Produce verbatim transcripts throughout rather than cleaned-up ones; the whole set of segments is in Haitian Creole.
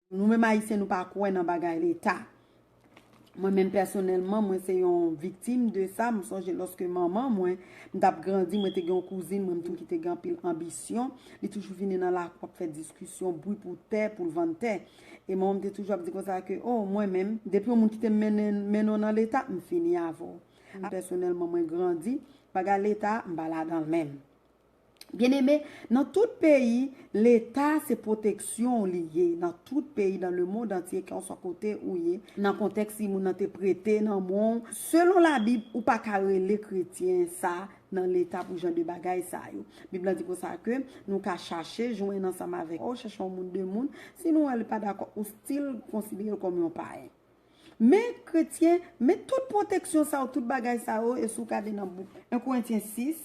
Nou menm Ayisyen, nou pa kwè nan bagay Leta. Mwen menm pèsonèlman, mwen se yon viktim de sa. M sonje lòske manman mwen, m t ap grandi, mwen te gen yon kouzin mwen, m tou ki te gen anpil anbisyon. Li toujou vini nan lakou ap fè diskisyon, bri pou tè, pou l vann tè. E manman m te toujou ap di konsa ke, oh, mwen menm, depi yon moun kite m mennen, mennen w nan Leta, m fini avè w. Mwen pèsonèlman, mwen grandi, bagay Leta, m pa ladan l menm. Byeneme, nan tout peyi, Leta se pwoteksyon w li ye. Nan tout peyi, dans le monde entier, kèlkeswa kote ou ye, nan kontèks si moun nan te prete nan men w, selon Labib, ou pa ka rele kretyen sa nan Leta pou jan de bagay sa yo. Bib la di konsa ke nou ka chache jwenn ansanm avèk, ou chache yon moun, de moun, si nou wè li pa dakò, ou still konsidere l kòm yon payen. Men kretyen, men tout pwoteksyon sa yo, tout bagay sa yo, e si w gade nan bouk en Korentyen sis,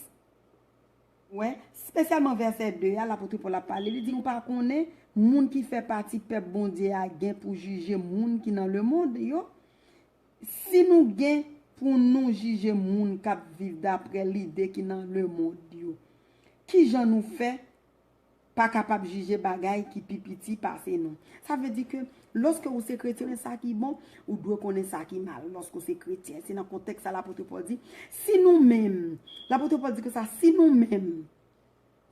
wè, espesyalman vèsè de a, lapot Pòl ap pale, li di, nou pa konnen moun ki fè pati pèp Bondye a gen pou jije moun ki nan lemonn yo? Si nou gen pou nou jije moun k ap viv dapre lide ki nan lemonn yo, ki jan nou fè pa kapab jije bagay ki pi piti pase nou? Sa vle di ke lòske ou se kretyen, sa ki bon, ou dwe konnen sa ki mal lòske ou se kretyen. Se nan kontèks sa lapot Pòl di, si nou menm, lapot Pòl di konsa, si nou menm,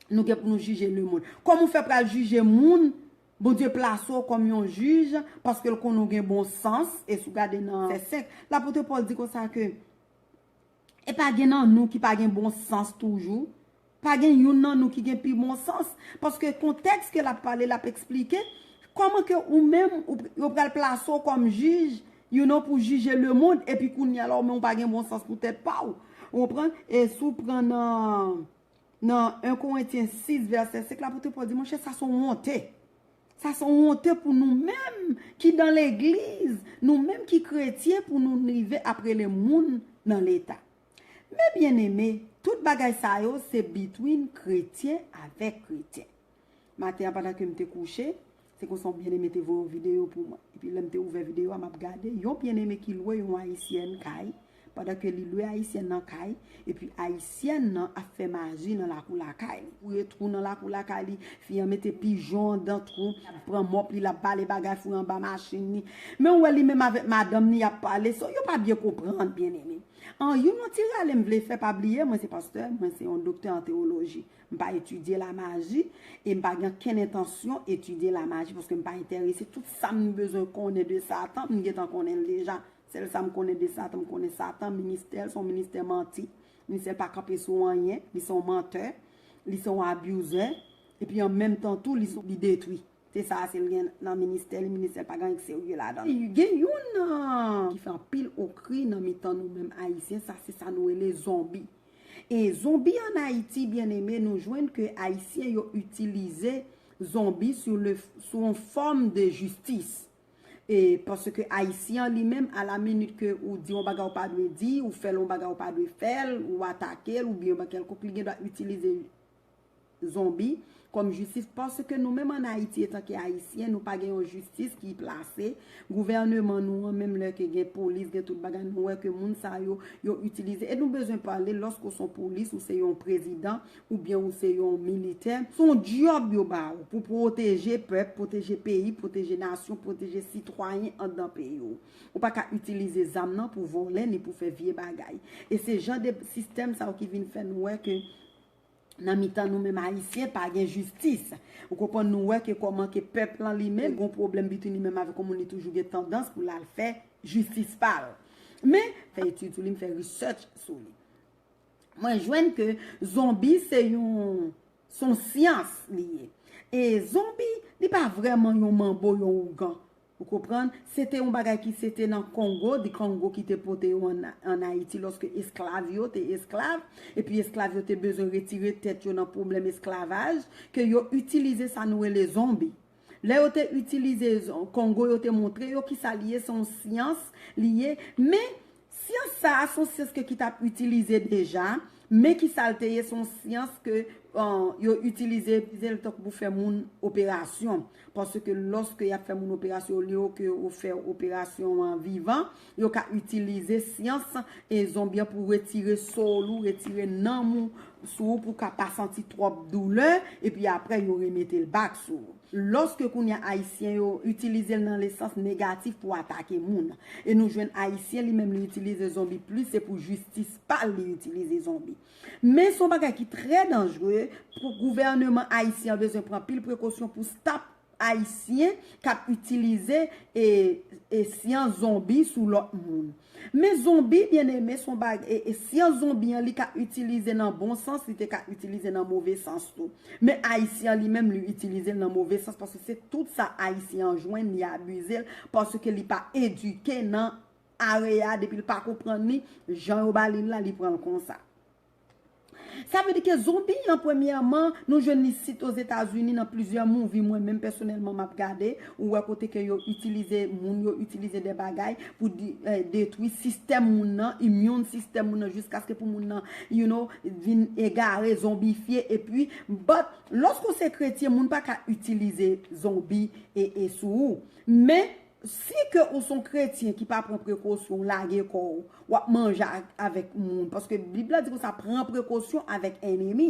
nou gen pou nou jije lemonn. Kòman w fè pral jije moun Bondye plase w kòm yon jij, paske l konnen w gen bon sans, e si w gade nan vèsè senk, lapot Pòl di konsa ke, e pa gen nan nou ki pa gen bon sans toujou, pa gen youn nan nou ki gen pi bon sans, paske kontèks ke l ap pale, l ap eksplike, kòman ke ou menm, ou, yo pral plase w kòm jij, you know, pou jije lemonn, epi kounye a la, ou menm ou pa gen bon sans pou tèt pa w. Ou konprann? E si w pran nan Nan en Korentyen sis, vèsè senk, lapot Pòl di, monchè, sa se yon wonte. Sa se yon wonte pou nou menm ki nan legliz, nou menm ki kretyen, pou nou rive ap rele moun nan Leta. Men byeneme, tout bagay sa yo se between kretyen avèk kretyen. Maten an, pandan ke m te kouche, se konsa yon byeneme te voye yon videyo pou mwen. Epi lè m te ouvè videyo a, m ap gade, yon byeneme ki lwe yon ayisyèn kay, pandan ke li lwe ayisyèn nan kay, epi ayisyèn nan ap fè maji nan lakou lakay li. Fouye twou nan lakou lakay li, fi an mete pijon andan twou, l ap pran mòp li, l ap bale bagay fouye anba machin li. Men w wè li menm avèk madanm li, y ap pale, so yo pa byen konprann, byeneme. An, youn nan ti rale m vle fè, pa bliye, mwen se pastè, mwen se yon doktè an teyoloji. M pa etidye lamaji, e m pa gen okenn entansyon etidye lamaji, paske m pa enterese. Tout sa m bezwen konnen de Satan, m gentan konnen l deja. Sèl sa m konnen de Satan, m konnen Satan, ministè l, se yon ministè manti. Ministè l pa kanpe sou anyen, li se yon mantè, li se yon abusè, epi an menm tan tou, li, li detwi. Se sa, se l gen nan ministè li, ministè l pa gen anyen k serye ladan. Gen youn, ah, ki fè anpil okri nan mitan nou menm Ayisyen, sa se sa nou rele zonbi. E zonbi ann Ayiti, byeneme, nou jwenn ke Ayisyen yo itilize zonbi sou le, sou yon fòm de jistis. E paske Ayisyen an li menm, a la minit ke ou di yon bagay ou pa dwe di, ou fè l yon bagay ou pa dwe fè l, ou atake l, oubyen yon bagay kèlkonk, li gen dwa itilize zonbi kòm jistis, paske nou menm ann Ayiti, etanke Ayisyen, nou pa gen yon jistis ki plase. Gouvèneman nou an, menm lè ke gen polis, gen tout bagay, nou wè ke moun sa yo, yo itilize. E nou bezwen pale, lòske w se yon polis, ou se yon prezidan, oubyen ou se yon militè, se yon djòb yo ba w pou pwoteje pèp, pwoteje peyi, pwoteje nasyon, pwoteje sitwayen anndan peyi w. Ou pa ka itilize zam nan pou vòlè ni pou fè vye bagay. E se jan de sistèm sa yo ki vin fè nou wè ke nan mitan nou menm Ayisyen, pa gen jistis. Ou konprann, nou wè ke kòman ke pèp lan li menm, gon pwoblèm bitou li menm avèk yon moun, li toujou gen tandans pou l al fè jistis pa l. Men, fè etid sou li, m fè research sou li. Mwen jwenn ke zonbi se yon, se yon syans li ye. E zonbi, li pa vrèman yon manbo, yon ougan. Ou konprann? Se te yon bagay ki se te nan Kongo, di Kongo ki te pote yo ann, ann Ayiti lòske esklav yo te esklav, epi esklav yo te bezwen retire tèt yo nan pwoblèm esklavaj, ke yo itilize sa nou rele zonbi. Lè yo te itilize zon-, Kongo, yo te montre yo kisa li ye, se yon syans li ye, men syans sa a, se yon syans ke ki t ap itilize deja, men kisa l te ye, se yon syans ke, euh, yo itilize, itilize l tankou pou fè moun operasyon. Paske lòske y ap fè moun operasyon, olye ke yo fè operasyon an vivan, yo ka itilize syans e zonbi an pou retire soul ou, retire nanm ou sou ou, pou w ka pa santi twòp doulè, epi apre yo remete l back sou ou. Lòske kounye a Ayisyen yo itilize l nan le sans negatif pou atake moun. E nou jwenn Ayisyen li menm li itilize zonbi plis, se pou jistis pa l li itilize zonbi. Men se yon bagay ki trè danjre pou gouvèneman ayisyen an bezwen pran pil prekosyon pou stop Ayisyen k ap itilize e, e syans zonbi sou lòt moun. Men zonbi, byeneme, se yon bag, e, e syans zonbi an, li ka itilize nan bon sans, li te ka itilize nan move sans tou. Men Ayisyen an li menm, li itilize l nan move sans, paske se tout sa Ayisyen an jwenn, li abize l, paske li pa edike nan area, depi l pa konprann li, jan yo ba li l la, li pran l konsa. Sa vle di ke zonbi an, premyèman, nou jwenn li sit Ozetazini nan plizyè movie mwen menm pèsonèlman m ap gade, ou wè kote ke yo itilize moun, yo itilize de bagay pou di, eh, detwi sistèm moun nan, immune system moun nan, jiskaske pou moun nan, you know, vin egare, zonbifye, epi, but, lòske w se kretyen, moun pa ka itilize zonbi e, e sou ou. Men, si ke ou se yon kretyen ki pa pran prekosyon, w lage kò w, w ap manje a- avèk moun. Paske Bib la di konsa, pran prekosyon avèk ènmi.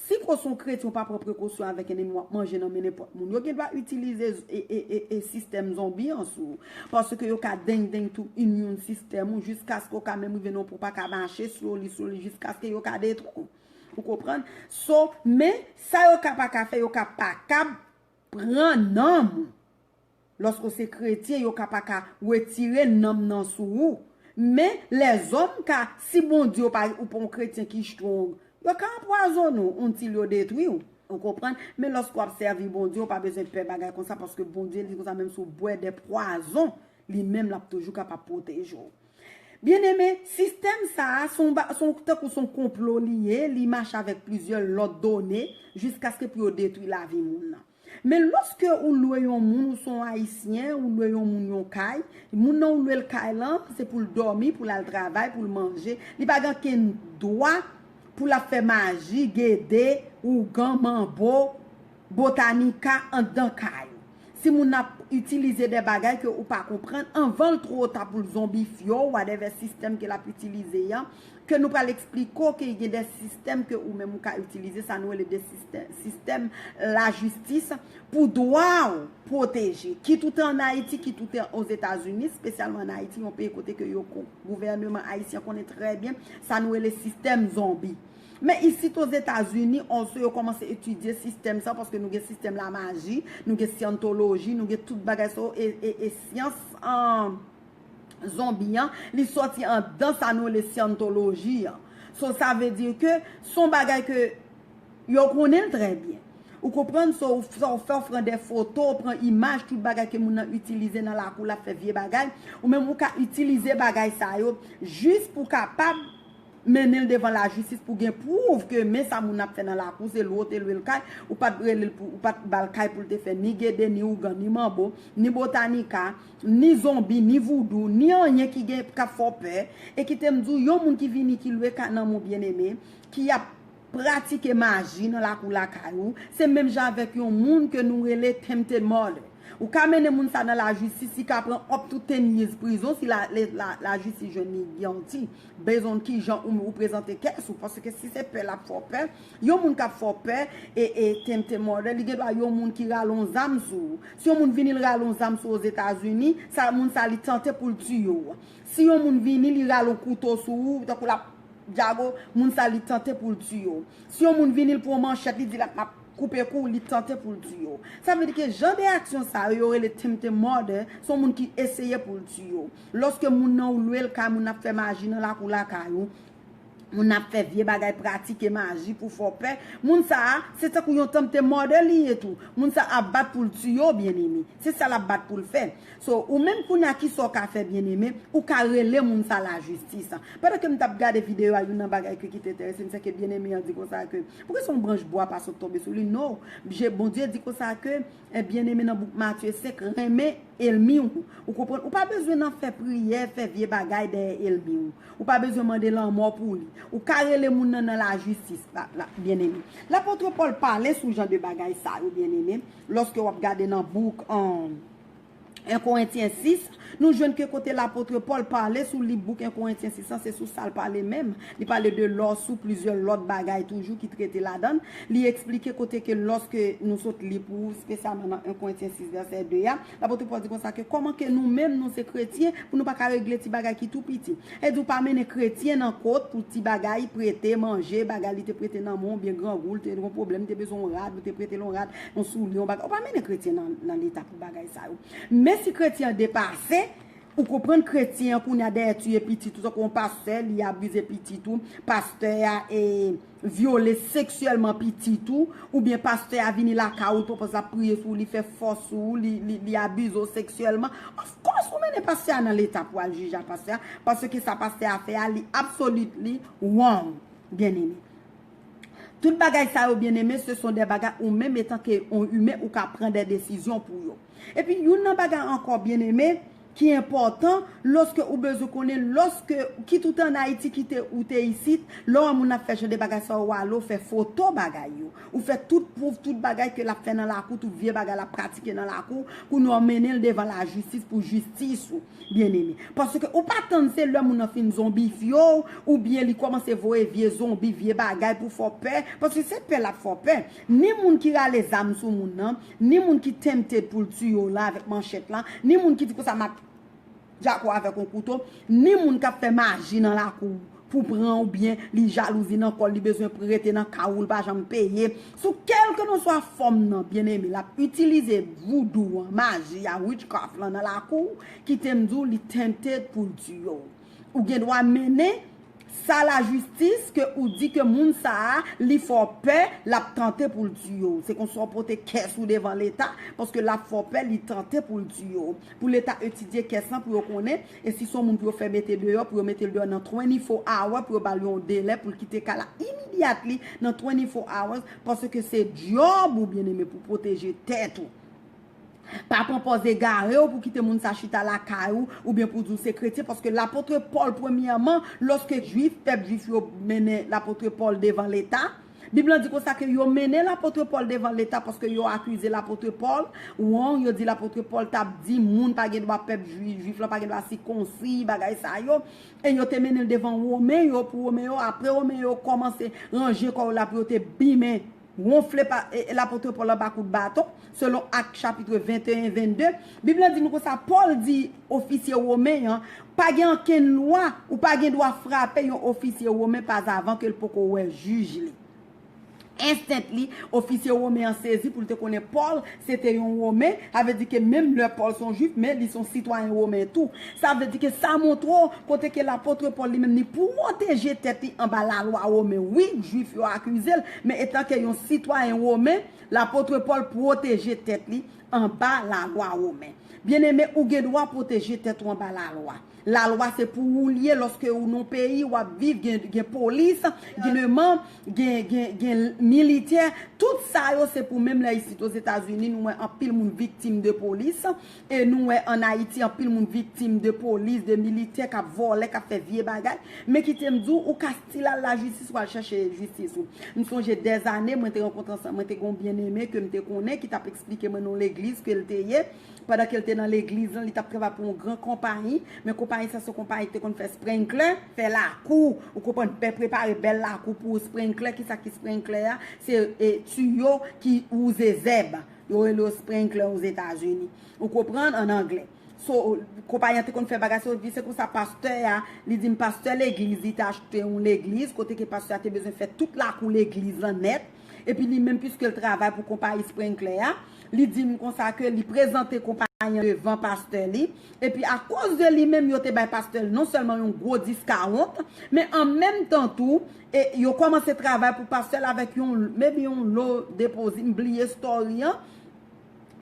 Si ke w se yon kretyen, w pa pran prekosyon avèk ènmi, w ap manje nan men nenpòt moun. Yo gen dwa itilize e, e, e, e sistèm zonbi an sou ou. Paske yo ka dengdeng tou immune system ou jiskaske w ka menm rive nan yon pwen w pa ka mache slowly, slowly, jiskaske yo ka detwi w. Ou konprann? So, men, sa yo ka pa ka fè, yo ka pa ka pran nanm ou. Lòske w se kretyen, yo ka pa ka retire nanm nan sou ou. Men, lèzòm ka, si Bondye ou pa, ou pa yon kretyen ki strong, yo ka anpwazonnen w, until yo detwi w. Ou konprann? Men lòske w ap sèvi Bondye, ou pa bezwen pè bagay konsa, paske Bondye li di konsa, menm si w bwè de pwazon, li menm l ap toujou kapab pwoteje w. Byeneme, sistèm sa a, se yon ba- se yon- tankou se yon konplo li ye, li mache avèk plizyè lòt done, jiskaske pou yo detwi lavi moun nan. Men lòske ou lwe yon moun, ou se yon Ayisyen, ou lwe yon moun yon kay, moun nan ou lwe l kay lan, se pou l dòmi, pou l al travay, pou l manje. Li pa gen okenn dwa pou l ap fè maji, gede, ougan, manbo, botanika anndan kay ou. Si moun nan ap itilize de bagay ke ou pa konprann, anvan l twò ta pou l zonbifye w, whatever sistèm ke l ap itilize an, ke nou pral eksplike w ke gen de sistèm ke ou menm ou ka itilize, sa nou rele de sistèm, sistèm lajistis pou dwa w pwoteje. Kit ou te ann Ayiti, kit ou te Ozetazini, espesyalman ann Ayiti, yon peyi kote ke yo ko- gouvèneman ayisyen konnen trè byen, sa nou rele sistèm zonbi. Men isit Ozetazini, also yo kòmanse etidye sistèm sa, paske nou gen sistèm lamaji, nou gen syantoloji, nou gen tout bagay sa yo, e, e, e syans, an, zonbi an, li sòti anndan sa nou rele syantoloji an. So, sa vle di ke se yon bagay ke yo konnen l trè byen. Ou konprann? So, sa w fè, w pran de foto, w pran imaj, tout bagay ke moun nan itilize nan lakou l ap fè vye bagay. Ou menm ou ka itilize bagay sa yo jis pou kapab mennen l devan lajistis pou gen pwouv ke men sa moun nan ap fè nan lakou, se lwe w te lwe l kay, ou pa t rele l pou, ou pa t ba l kay pou l te fè ni gede, ni ougan, ni manbo, ni botanika, ni zonbi, ni voudou, ni anyen ki gen, k ap fè w pè, e kite m di w, yon moun ki vini, ki lwe kay nan men w, byeneme, ki ap pratike maji nan lakou lakay ou, se menm jan avèk yon moun ke nou rele tempted murder. Ou ka mennen moun sa nan lajistis, li ka pran up to ten years prizon si la, la, la, lajistis jwenn li guilty. Based on kijan ou, ou prezante kès ou, paske si se pè l ap fè w pè, yon moun k ap fè w pè e, e tempted murder, li gen dwa yon moun ki rale yon zam sou ou. Si yon moun vini l rale yon zam sou ou Ozetazini, sa, moun sa li tante pou l tiye w. Si yon moun vini, li rale yon kouto sou ou, tankou l ap dyago, moun sa li tante pou l tiye w. Si yon moun vini, l pran yon manchèt, li di l ap, m ap koupe kou w, li tante pou l tiye w. Sa vle di ke jan de aksyon sa yo, yo rele tempted murder, se yon moun ki eseye pou l tiye w. Lòske moun nan ou lwe l kay, moun nan ap fè maji nan lakou lakay ou, moun nan ap fè vye bagay, pratike maji pou fè w pè, moun sa a, se tankou yon tempted murder li ye tou. Moun sa a ap bat pou l tiye w, byeneme. Se sa l ap bat pou l fè. So, ou menm kounye a, kisa w ka fè, byeneme? Ou ka rele moun sa lajistis. Pandan ke m t ap gade videyo a, youn nan bagay ke ki te enterese m, se ke byeneme an di konsa ke, poukisa yon branch bwa pa sot tonbe sou li? No, Je- Bondye di konsa ke, eh, byeneme, nan bouk Matye senk, renmen ènmi w. Ou konprann? Ou pa bezwen nan fè priyè, fè vye bagay dèyè ènmi w. Ou pa bezwen mande lanmò pou li. Ou ka rele moun nan nan lajistis, la, la, byeneme. Lapot Pòl pale sou jan de bagay sa yo, byeneme. Lòske w ap gade nan bouk, an, en Korentyen sis, Nou jwenn ke kote lapot Pòl pale sou li bouk en Korentyen sis lan, se sou sa l pale menm. Li pale de lò, sou plizyè lòt bagay toujou ki trete ladan l. Li eksplike kote ke lòske nou sot li pou, espesyalman nan en Korentyen sis vèsè de a, lapot Pòl di konsa ke kòman ke nou menm nou se kretyen pou nou pa ka regle ti bagay ki tou piti. E di ou pa mennen kretyen nan kot pou ti bagay prete, manje, bagay li te prete nan men w, oubyen grangou, li te gen yon pwoblèm, li te bezwen yon rad, ou te prete l yon rad, yon soulye, yon bagay. Ou pa mennen kretyen nan, nan leta pou bagay sa yo. Men si kretyen an depase, ou konprann kretyen an kounye a dèyè tiye pitit ou, tankou yon pastè, li abize pitit ou, pastè a e vyole seksyèlman pitit ou, oubyen pastè a vini lakay ou, l pran pòz l ap priye sou ou, li fè fò sou ou, li, li, li abize w seksyèlman. Of course, ou mennen pastè a nan leta pou al jije a pastè a, paske sa pastè a fè a, li absolutely wrong, byeneme. Tout bagay sa yo, byeneme, se son de bagay ou menm etan ke yon imen ou ka pran de desizyon pou yo. Epi youn nan bagay ankò, byeneme, ki enpòtan, lòske ou bezwen konnen, lòske, kit ou te ann Ayiti, kit ou te isit, lè w wè moun ap fè jan de bagay sa yo, w ale w fè foto bagay yo. Ou fè tout pwouv, tout bagay ke l ap fè nan lakou, tout vye bagay l ap pratike nan lakou, kounye a w mennen l devan lajistis pou jistis ou, byeneme. Paske ou pa tann se lè moun nan fin zonbifye w, oubyen li kòmanse voye vye zonbi, vye bagay pou fè w pè, paske se pè l ap fè w pè. Ni moun ki rale zam sou moun nan, ni moun ki tempted pou l tiye w la avèk manchèt la, ni moun ki di konsa m ap djako avèk yon kouto, ni moun k ap fè maji nan lakou pou pran oubyen li jalouzi nan kò l, li bezwen rete nan kay ou, l pa janm peye. Sou kèlkelanswa fòm nan, byeneme, l ap itilize voodoo an, maji a, witchcraft lan nan lakou, kite m di w, li tempted pou l tiye w. Ou gen dwa mennen sa lajistis ke ou di ke moun sa a, li fè w pè, l ap tante pou l tiye w. Se konsa w pote kès ou devan leta, paske l ap fè w pè, li tante pou l tiye w. Pou leta etidye kès lan, pou yo konnen, e si se yon moun pou yo fè mete deyò, pou yo mete l deyò nan twenty-four hours, pou yo ba l yon delè pou l kite kay la immediately nan twenty-four hours, paske se djòb ou, byeneme, pou pwoteje tèt ou. Pa pran pòz egare w pou kite moun sa chita lakay ou, oubyen pou di w se kretyen, paske lapot Pòl, premyèman, lòske jwif, pèp jwif yo mennen lapot Pòl devan leta, Bib lan di konsa ke yo mennen lapot Pòl devan leta paske yo akize lapot Pòl wrong, yo di lapot Pòl t ap di moun pa gen dwa, pèp jwi-, jwif lan pa gen dwa sikonsi, bagay sa yo. E yo te mennen l devan Women yo, pou Women yo, apre Women yo kòmanse ranje kò yo la pou yo te bimen wonfle pa, e, e, lapot Pòl anba kout baton, selon Ak chapit venteyen, vennde. Bib lan di nou konsa, Pòl di ofisye women an, pa gen okenn lwa, ou pa gen dwa frape yon ofisye women pa avan ke l poko wè jij li. Instantly, ofisye women an sezi pou l te konnen Pòl se te yon women, sa vle di ke menm lè Pòl se yon jwif, men li se yon sitwayen women tou. Sa vle di ke sa montre w kote ke lapot Pòl li menm li pwoteje tèt li anba lalwa women. Wi, jwif yo akize l, men etanke yon sitwayen women, lapot Pòl pwoteje tèt li anba lalwa women. Byeneme, ou gen dwa pwoteje tèt ou anba lalwa. Lalwa se pou ou l ye lòske ou nan peyi w ap viv, gen, gen polis, gen gouvenman, gen, gen, gen militè. Tout sa yo se pou menm lè isit Ozetazini, nou wè anpil moun viktim de polis. E nou wè ann Ayiti, anpil moun viktim de polis, de militè k ap vòlè, k ap fè vye bagay. Men kite m di w, ou ka still al lajistis, w al chèche jistis ou. M sonje dèzane, mwen te rankontre ansanm, mwen te gen yon byeneme ke m te konnen, ki t ap eksplike mwen nan yon legliz ke l te ye. Pandan ke l te nan legliz lan, li t ap travay pou yon gran konpayi, men konpayi sa se yon konpayi ki te konn fè sprinkler, fè lakou, ou konprann, bè, prepare bèl lakou pou sprinkler. Kisa ki sprinkler a? Se, e, tiyo ki wouze zèb. Yo rele yo sprinkler Ozetazini. Ou konprann, an anglè. So, konpayi an te konn fè bagay sa yo, epi se konsa pastè a, li di m pastè legliz, li te achte yon legliz, kote ke pastè a te bezwen fè tout lakou legliz lan nèt. Epi li menm, piske l travay pou konpayi sprinkler a, li di m konsa ke li prezante konpayi an devan pastè li. Epi akoz de li menm, yo te bay pastè l non sèlman yon gwo diskawont, men an menm tan tou, e yo kòmanse travay pou pastè l avèk yon, maybe yon lo depozit, m bliye story an.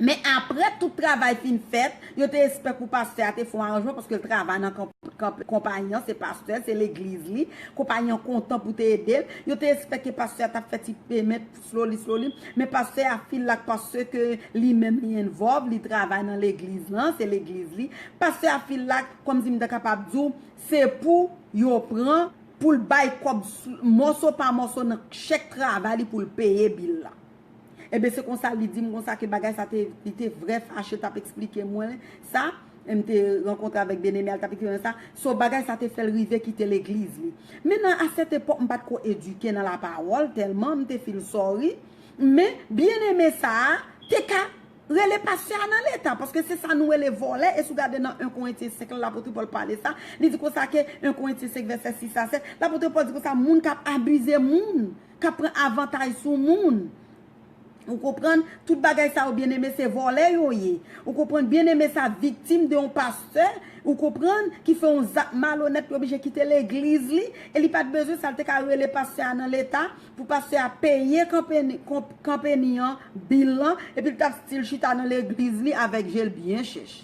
Men apre tout travay fin fèt, yo te espè pou pastè a te fè yon aranjman paske l travay nan kanp-, kanp-, konpayi an, se pastè, se legliz li. Konpayi an kontan pou te ede l. Yo te espè ke pastè a t ap fè ti payment slowly, slowly. Men pastè a feel like paske li menm li involve, li travay nan legliz lan, se legliz li. Pastè a feel like, kòmsi m ta kapab di w, se pou yo pran, pou l bay kòb s-, mòso pa mòso nan chèk travay li pou l peye bil la. Ebyen, se konsa li di m konsa ke bagay sa te, li te vrè fache, l t ap eksplike mwen sa. M te rankontre avèk Byeneme a, l t ap eksplike sa. So, bagay sa te fè l rive kite legliz li. Men nan, a sèt epòk, m pa t ko edike nan lapawòl, tèlman m te feel sorry. Men, Byeneme sa a te ka rele pastè a nan leta, paske se sa nou rele vòlè. E si w gade nan en Korentyen senk la, lapot Pòl pale sa, li di konsa ke en Korentyen senk vèsè sis a sèt, lapot Pòl di konsa, moun k ap abize moun, k ap pran avantaj sou moun. Ou konprann? Tout bagay sa yo, Byeneme, se vòlè yo ye. Ou konprann? Byeneme sa viktim de yon pastè, ou konprann, ki fè yon zak malonèt, li oblije kite legliz li, e li pa t bezwen sa, l te ka rele pastè a nan leta, pou pastè a peye kanpeni, konp-, kanpeni an, bil lan, epi l t ap still chita nan legliz li avèk je l byen chèch.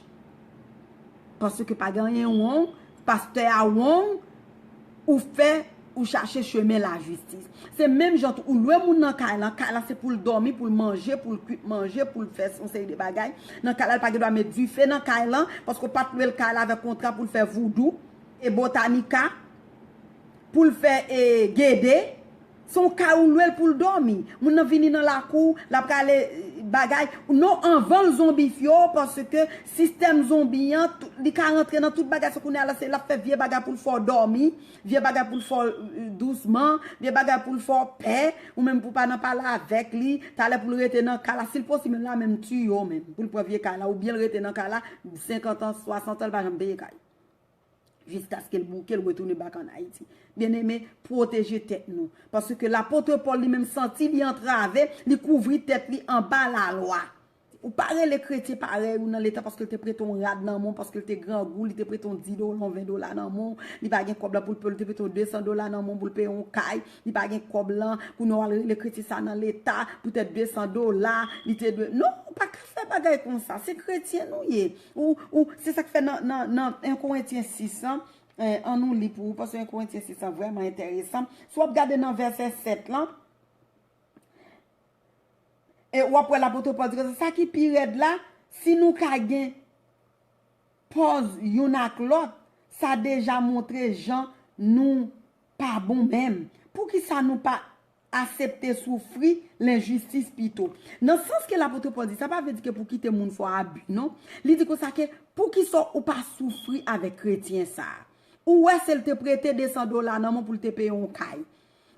Paske pa gen anyen wrong, pastè a wrong, ou fè, ou chache chemen lajistis. Se menm jan tou, ou lwe moun nan kay lan, kay lan se pou l dòmi, pou l manje, pou l kwit manje, pou l fè yon seri de bagay. Nan kay lan, l pa gen dwa met dife nan kay lan, paske w pa t lwe l kay lan avèk kontra pou l fè voudou, e botanika, pou l fè, e, gede. Se yon kay ou lwe l pou l dòmi. Moun nan vini nan lakou, l ap rale, e, bagay. Non, anvan l zonbifye w, paske sistèm zonbi an, tou-, li ka rantre nan tout bagay. Se kounye a la, se l ap fè vye bagay pou l fè w dòmi, vye bagay pou l fè w, e, dousman, vye bagay pou l fè w pè, ou menm pou w pa nan pale avèk li, talè pou l rete nan kay la, si l posib, menm la menm tiye w menm, pou l pran vye kay la, oubyen l rete nan kay la, senkant an, swasant an, l pa janm peye kay. Jiskaske l bouke, l retounen back ann Ayiti. Byeneme, pwoteje tèt nou. Paske lapot Pòl li menm santi li antrave, li kouvri tèt li anba lalwa. Ou pa rele kretyen parèy ou nan leta paske l te prete yon rad nan men w, paske l te grangou, li te prete yon dis dola, yon ven dola nan men w, li pa gen kòb la pou l peye w, li te prete yon de san dola nan men w pou l peye yon kay, li pa gen kòb lan, kounye a w al rele kretyen sa nan leta, poutèt de san dola, li te dwe. Non, ou pa ka fè bagay konsa, se kretyen nou ye. Ou, ou, se sa k fè nan, nan, nan en Korentyen sis lan, eh, ann nou li pou ou, paske en Korentyen sis lan vrèman enteresan. Si w ap gade nan vèsè sèt lan, e w ap wè lapot Pòl di konsa, sa ki pi rèd la, si nou ka gen pòz youn ak lòt, sa deja montre jan nou pa bon menm. Poukisa nou pa aksepte soufri lenjistis pito? Nan sans ke lapot Pòl di, sa pa vle di ke pou kite moun fè w abi, non. Li di konsa ke poukisa ou pa soufri avèk kretyen sa a? Ou wè se l te prete de san dola nan men w pou l te peye yon kay.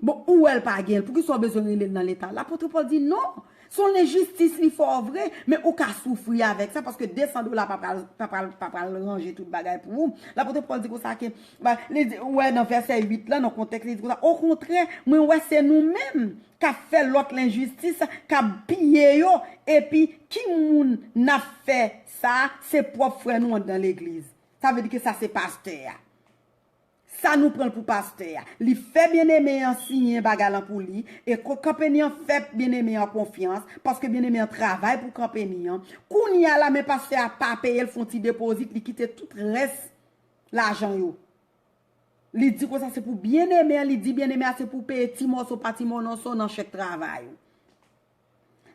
Bon, ou wè l pa gen l, poukisa w bezwen rele l nan leta? Lapot Pòl di non. Se yon lenjistis li fè w vre, men ou ka soufri avèk sa, paske de san dola pa pral, pa pral, pa pral ranje tout bagay pou ou. Lapot Pòl di konsa ke, ba, li di, ou wè nan vèsè uit lan, nan kontèks, li di konsa, okontrè, mwen wè se nou menm k ap fè lòt lenjistis, k ap piye yo, epi ki moun n ap fè sa? Se pwòp frè nou anndan legliz. Sa vle di ke sa se pastè a. Sa nou pran l pou pastè a. Li fè byeneme an siyen bagay lan pou li, e ko-, kanpeni an fè byeneme an konfyans, paske byeneme an travay pou kanpeni an. Kounye a la, men pastè a pa peye l, fè yon ti depozit, li kite tout rès lajan yo. Li di konsa se pou byeneme an, li di byeneme a se pou peye ti mòso pa ti mòso nan chèk travay ou.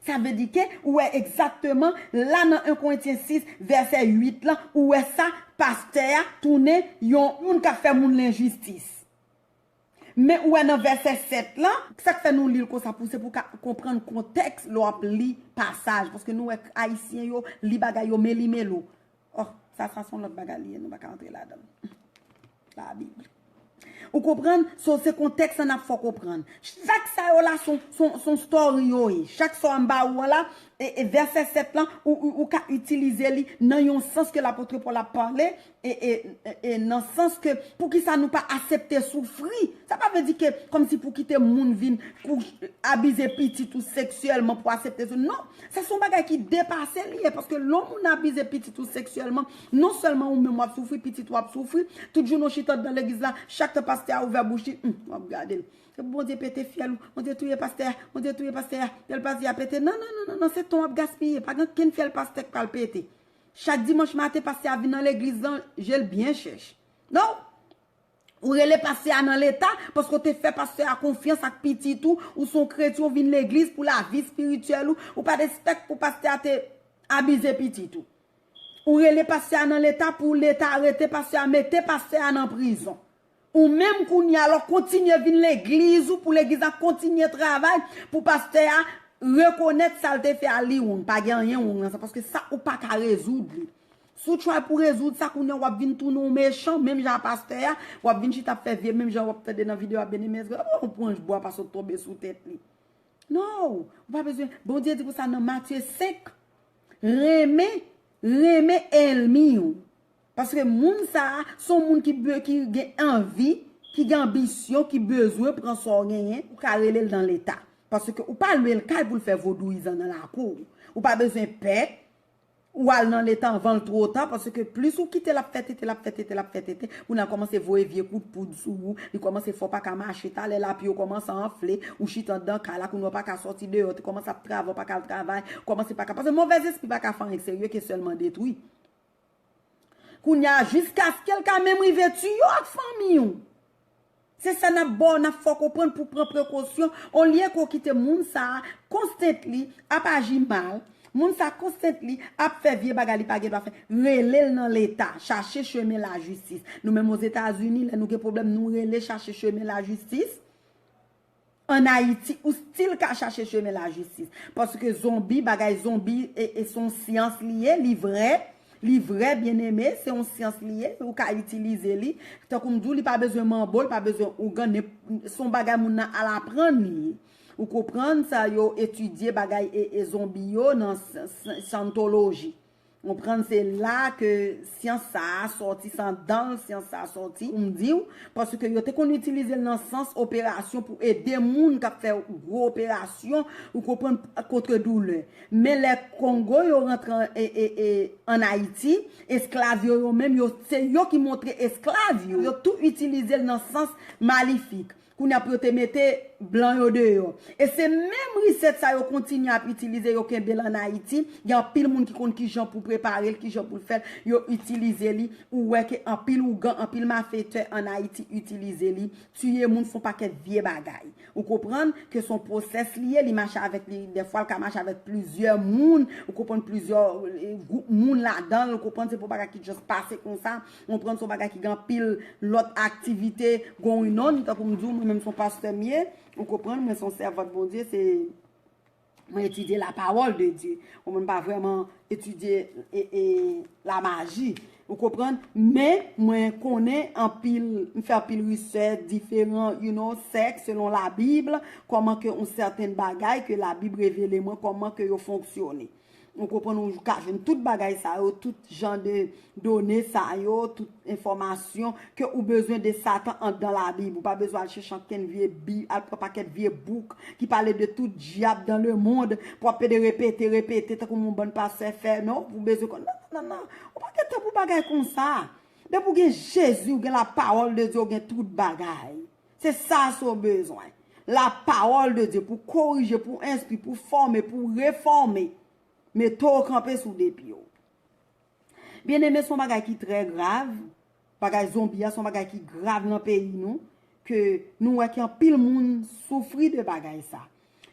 Sa vle di ke ou wè egzakteman la nan en Korentyen sis, vèsè uit lan, ou wè sa, pastè a tounen yon moun k ap fè moun lenjistis. Men ou wè nan vèsè sèt lan, sa k fè nou li l konsa pou se pou ka konprann kontèks lè w ap li pasaj, paske nou wè Ayisyen yo li bagay yo meli melo. Oh, sa, sa se yon lòt bagay li ye, nou pa ka antre ladan l. Labib. Ou konprann? So, se kontèks lan n ap fè w konprann. Chak sa yo la, se yon, se yon, se yon story yo ye. Chak sa m ba ou an la, e, e vèsè sèt lan, ou, ou, ou ka itilize li nan yon sans ke lapot Pòl ap pale, e, e, e, e nan sans ke, poukisa nou pa aksepte soufri? Sa pa vle di ke, kòmsi pou kite moun vin kou-, abize pitit ou seksyèlman pou aksepte soufri. Non, sa se yon bagay ki depase li ye, paske lè yon moun abize pitit ou seksyèlman, non sèlman ou menm w ap soufri, pitit ou ap soufri, tout jounen w chita anndan legliz la, chak tan pastè a ouvè bouch li, hum, w ap gade l. Bondye pete fyèl ou, Bondye touye pastè a, Bondye touye pastè a, fyèl pastè a pete. Non, non, non, non, non, se tan w ap gaspiye, pa gen okenn fyèl pastè k pral pete. Chak dimanch maten, pastè a vin nan legliz lan, je l byen chèch. Non! Ou rele pastè a nan leta, paske w te fè pastè a konfyans ak pitit ou, ou se yon kretyen, ou vin legliz pou lavi espirityèl ou, ou pa t espèk pou pastè a te abize pitit ou. Ou rele pastè a nan leta pou leta arete pastè a, mete pastè a nan prizon. Ou menm kounye a la, w kontinye vin legliz ou pou legliz la kontinye travay pou pastè a rekonèt sa l te fè a li wrong. Pa gen anyen wrong nan sa, paske sa ou pa ka rezoud li. Si w try pou rezoud sa, kounye a w ap vin tounen yon mechan, menm jan a pastè a, w ap vin chita ap fè vye, menm jan w ap tande nan videyo a, Byeneme, ou pran bwa paske w tonbe sou tèt li. No, ou pa bezwen. Bondye di konsa nan Matye senk, renmen, renmen ènmi w. Paske moun sa a, se yon moun ki, be- ki gen anvi, ki gen anbisyon, ki bezwen pran sa w genyen, ou ka rele l nan leta. Paske ou pa lwe l kay pou l fè vodouyizan nan lakou w. Ou pa bezwen pè, ou al nan leta anvan l two ta, paske plis ou kite l ap fè tete, l ap fè tete, l ap fè tete, moun nan kòmanse voye vye kout poud sou ou, li kòmanse fè w pa ka mache, talè lapye w kòmanse anfle, ou chita anndan kay la, kounye a w pa ka sòti deyò, te kòmanse ap travay, w pa ka al travay, kòmanse pa ka, paske movèzespri pa ka fè anyen serye ke sèlman detwi. Kounye a, jiskaske l ka menm rive tiye w ak fanmi w. Se sa n ap ba w, n ap fè w konprann pou pran prekosyon, olye ke w kite moun sa a constantly ap aji mal, moun sa a constantly ap fè vye bagay li pa gen dwa fè. Rele l nan leta, chache chemen lajistis. Nou menm Ozetazini, lè nou gen pwoblèm, nou rele chache chemen lajistis. Ann Ayiti, ou still ka chache chemen lajistis. Paske zonbi, bagay zonbi, e, e se yon syans li ye, li vrè. Li vrè, byeneme, se yon syans li ye, ou ka itilize li. Tankou m di w, li pa bezwen manbo, li pa bezwen ougan, se yon bagay moun nan al aprann li ye. Ou konprann sa, yo etidye bagay e, e zonbi yo nan s- s- santoloji. Konprann, se la ke syans sa a sòti, se anndan l syans sa a sòti, pou m di w, paske yo te konn itilize l nan sans operasyon pou ede moun k ap fè gwo operasyon, ou konprann, kont doulè. Men lè Kongo yo rantre an, e, e, e, ann Ayiti, esklav yo, yo menm, yo, se yo ki montre esklav yo. Yo tou itilize l nan sans malifik. Kounye a pou yo te mete blan yo deyò. E se menm resèt sa yo kontinye ap itilize, yo kenbe l ann Ayiti. Gen anpil moun ki konn kijan pou prepare l, kijan pou l fè l, yo itilize li. Ou wè ke anpil ougan, anpil mafetè ann Ayiti itilize li. Tiye moun, fè yon pakèt vye bagay. Ou konprann ke se yon pwosès li ye, li mache avèk li, dèfwa l ka mache avèk plizyè moun, ou konprann, plizyè, e, gwoup moun ladan l, ou konprann, se pa yon bagay ki just pase konsa, ou konprann, se yon bagay ki gen anpil lòt aktivite going on, tankou m di w, mwen menm se yon pastè m ye, ou konprann, mwen se yon sèvant Bondye, se Mwen etidye la parole de Dieu. Ou mwen pa vrèman etidye e, e, la maji. Ou konprann? Men mwen konnen anpil, m fè anpil research diferan, you know, sèk selon Labib, kòman ke yon sèten bagay ke Labib revele mwen, kòman ke yo fonksyone. Ou konprann, ou ka jwenn tout bagay sa yo, tout jan de done sa yo, tout enfòmasyon ke ou bezwen de Satan anndan Labib. Ou pa bezwen al chèche ankenn vye bib, al pran pakèt vye bouk ki pale de tout dyab dans le monde, pou ap pede repete, repete, tankou yon bann pastè fè, non, ou bezwen konn, non, non, non, non, ou pa gen tan pou bagay konsa. Depi w gen Jezi, w gen la parole de Dieu, w gen tout bagay. Se sa se w bezwen. La parole de Dieu pou korije, pou enstwi, pou fòme, pou refòme. Mete w kanpe sou de pye w. Byeneme, se yon bagay ki trè grav. Bagay zonbi a se yon bagay ki grav nan peyi nou, ke nou wè ke anpil moun soufri de bagay sa.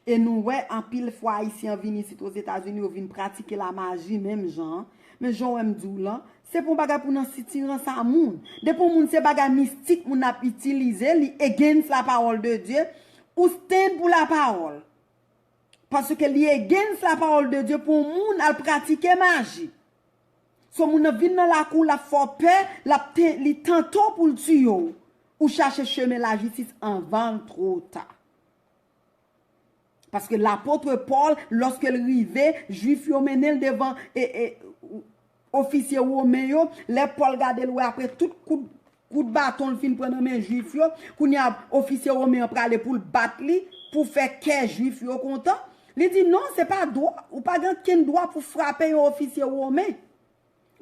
E nou wè anpil fwa Ayisyen an vin isit Ozetazini, yo vin pratike lamaji menm jan an. Men jan w wè m di w lan, se pa yon bagay pou nan sitirans a moun. Depi yon moun se bagay mistik moun ap itilize, li against la parole de Dieu, ou stand pou la parole. Paske li against la parole de Dieu pou yon moun al pratike maji. So moun nan vin nan lakou w, l ap fè w pè, l ap te- li tante w pou l tiye w. Ou chache chemen lajistis anvan l two ta. Paske lapot Pòl, lòske l rive, Jwif yo mennen l devan e, e, ofisye women yo, lè Pòl gade l, wè apre tout kout, kout baton l fin pran nan men Jwif yo, kounye a ofisye women an prale pou l bat li, pou fè kè Jwif yo kontan. Li di, "Non, se pa dwa, ou pa gen okenn dwa pou frape yon ofisye women."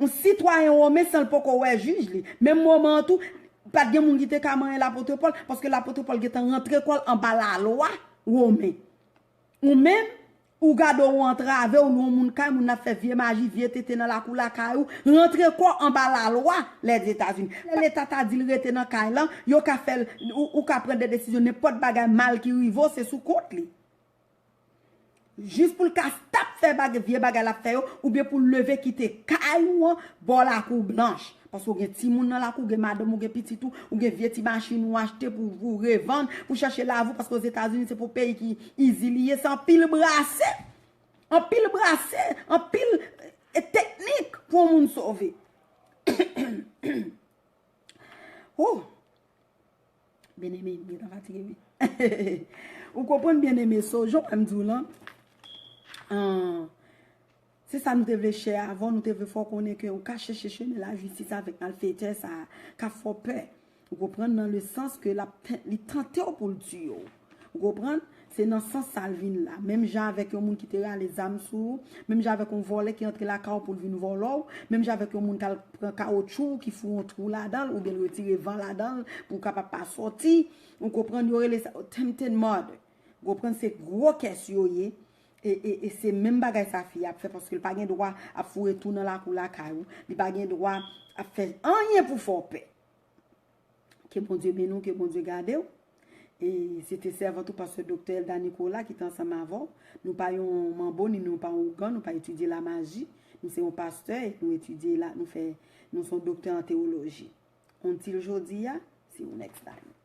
Yon sitwayen women san l poko wè jij li. Menm moman an tou, pa t gen moun ki te ka manyen lapot Pòl, paske lapot Pòl gentan rantre kò l anba lalwa women. Ou menm, ou gade w antrave, ou lwe yon moun kay, moun nan ap fè vye maji, vye tete nan lakou lakay ou, rantre kò w anba lalwa Lèzetazini. Lè Leta ta di l rete nan kay lan, yo ka fè l, ou, ou ka pran de desizyon, nenpòt bagay mal ki rive w, se sou kont li. Jis pou l ka stop fè bag, vye bagay l ap fè yo, oubyen pou l leve kite kay ou an bò Lakou Blanch. Paske w gen timoun nan lakou, w gen madanm ou, gen pitit ou, ou gen vye ti machin ou achte pou, pou revann, pou chèche lavi w, paske Ozetazini se pou peyi ki izi li ye, se anpil brase, anpil brase, anpil, e, teknik pou yon moun sove. Oh! Byeneme, m gentan fatige wi. Ou konprann, byeneme, so jan w wè m di w lan, an, se sa nou te vle share avè w, nou te vle fè w konnen ke ou ka chèche chemen lajistis avèk malfektè sa a k ap fè w pè. Ou konprann, nan le sans ke l ap ten- li tante w pou l tiye w. Ou konprann? Se nan sans sa l vin la. Menm jan avèk yon moun ki te rale zam sou ou, menm jan avèk yon vòlè ki antre lakay ou pou l vin vòlè w, menm jan avèk yon moun k al pran kawotchou ki foure yon twou ladan l oubyen l retire van ladan l pou w kapab pa sòti. Ou konprann? Yo rele sa attempted murder. Ou konprann? Se gwo kès yo ye. E, e, e se menm bagay sa fi a ap fè, paske l pa gen dwa ap foure twou nan lakou lakay ou. Li pa gen dwa ap fè anyen pou fè w pè. Ke Bondye beni w, ke Bondye gade w. E se te sèvant ou pastè doktè Elda Nicolas ki te ansanm avè w. Nou pa yon manbo, ni nou pa yon ougan, nou pa etidye lamaji. Nou se yon pastè e nou etidye la, nou fè, nou se yon doktè an tewoloji. Until jodi a, see you next time.